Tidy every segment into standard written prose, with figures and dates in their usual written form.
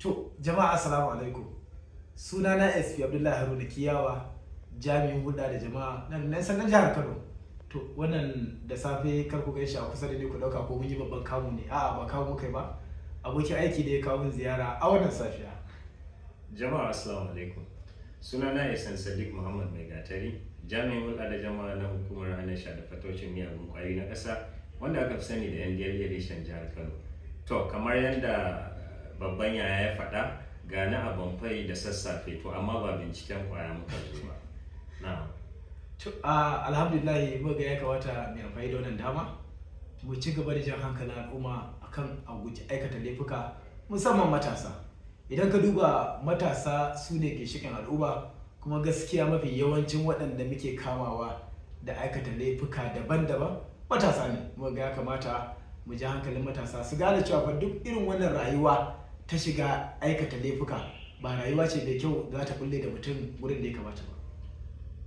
To, jama'a, assalamu alaikum. Sunana SP Abdullahi Haruna Kiyawa, jami'in hulɗa da jama'a nan nan sannan jihar Kano. To, wannan da safe kar ku gaishe a kusa da ni ku ɗauka ko mun yi babban kamu ne. A'a, ba kamu muka yi ba. Abokin aiki da ya kawo min ziyara a wannan safiya. Jama'a, assalamu alaikum. Sunana Isan Sadiq Muhammad Mai Gatari, jami'in hulɗa da jama'a na Hukumar Hana Sha da Fataucin Miyagun Ƙwayoyi na ƙasa, wanda aka fi sani da NDLEA reshen jihar Kano. To, kamar yadda babban yaya ya faɗa, gani a Bompai da sassafe, to amma ba binciken ƙwaya muka zo ba. Na'am. To, alhamdulillah, muka ga ya kamata mu amfani da wannan dama mu ci gaba da jan hankalin al'umma akan a guji aikata laifuka, musamman matasa. Idan ka duba, matasa su ne ginshiƙin al'umma, kuma gaskiya mafi yawancin waɗanda muke kamawa da aikata laifuka daban-daban matasa ne. Muka ga ya kamata mu ji hankalin matasa su gane cewa fa duk irin wannan rayuwa ta shiga aikata laifuka ba rayuwa ce mai kyau da za ta kulle da mutum wurin da ya kamata ba.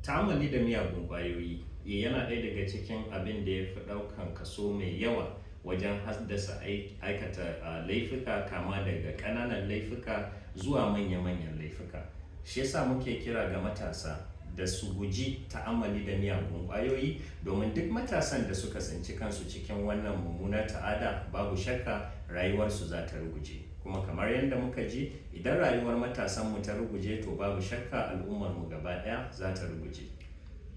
Ta'ammali da miyagun ƙwayoyi yana ɗaya daga cikin abin da ya fi ɗaukan kaso mai yawa wajen haddasa aikata laifuka, kama daga ƙananan laifuka zuwa manya-manyan laifuka. Shi yasa muke kira ga matasa da su guji ta'ammali da miyagun ƙwayoyi, domin duk matasan da suka tsinci kansu cikin wannan mummunar ta'ada, babu shakka rayuwarsu za ta ruguje. Kuma kamar yadda muka ji, idan rayuwar matasanmu ta ruguje, to babu shakka al'ummarmu gaba ɗaya za ta ruguje.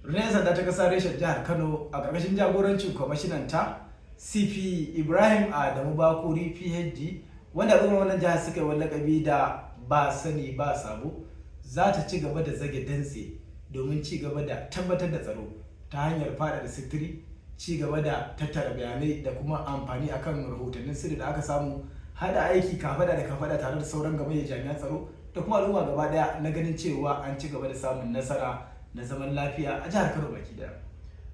Rundunar Sanda ta Kasa reshen jihar Kano, a ƙarƙashin jagorancin kwamishinan ta, CP Ibrahim Adamu Bakori, PhD, wanda al'ummar wannan jihar suka yi wani lakabi da ba sani ba sabo, za ta ci gaba da zage dantse domin ci gaba da tabbatar da tsaro ta hanyar faɗaɗa sintiri, ci gaba da tattara bayanai da kuma amfani akan rahotannin sirri da aka samu, hada aiki kafada da kafada tare da sauran gamayyar jami'an tsaro da kuma al'umma gaba daya, na ganin cewa an ci gaba da samun nasara na zaman lafiya a jihar Kano baki daya.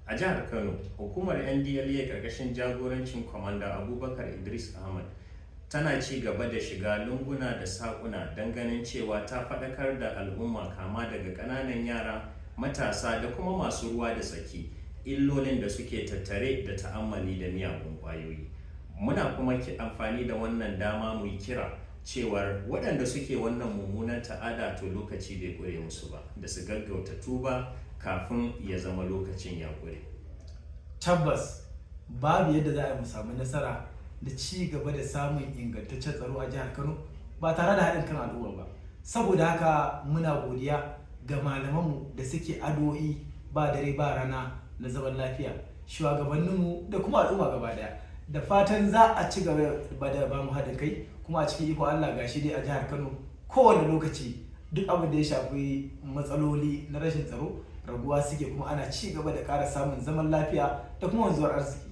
A jihar Kano, hukumar NDLEA karkashin jagorancin Kwamanda Abubakar Idris Ahmad tana ci gaba da shiga lunguna da saƙuna don ganin cewa ta faɗakar da al'umma, kama daga ƙananan yara, matasa da kuma masu ruwa da tsaki, illolin da suke tattare da ta'ammali da miyagun ƙwayoyi. Muna kuma amfani da wannan dama mu yi kira cewar waɗanda suke wannan mummunan ta'ada, to lokaci bai ƙure musu ba, da su gaggauta tuba kafin ya zama lokacin ya ƙure. Tabbas, babu yadda za a mu samu nasara da ci gaba da samun ingantaccen tsaro a jihar Kano ba tare da haɗin kan al'umma ba. Saboda haka muna godiya ga malamanmu da suke addu'o'i ba dare ba rana na zaman lafiya, shugabanninmu da kuma al'umma gaba daya. Da fatan za a ci gaba da ba mu haɗin kai. Kuma a cikin iko Allah, gashi dai a jihar Kano kowane lokaci duk abin da ya shafi matsaloli na rashin tsaro raguwa suke, kuma ana ci gaba da ƙara samun zaman lafiya da kuma wanzuwar arziki.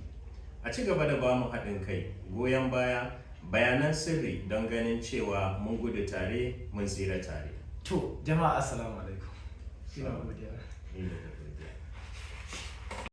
A ci gaba da ba mu haɗin kai, goyon baya, bayanan sirri don ganin cewa mun gudu tare, mun tsira tare. To jama'a, assalamu alaikum. Ina godiya. Ni da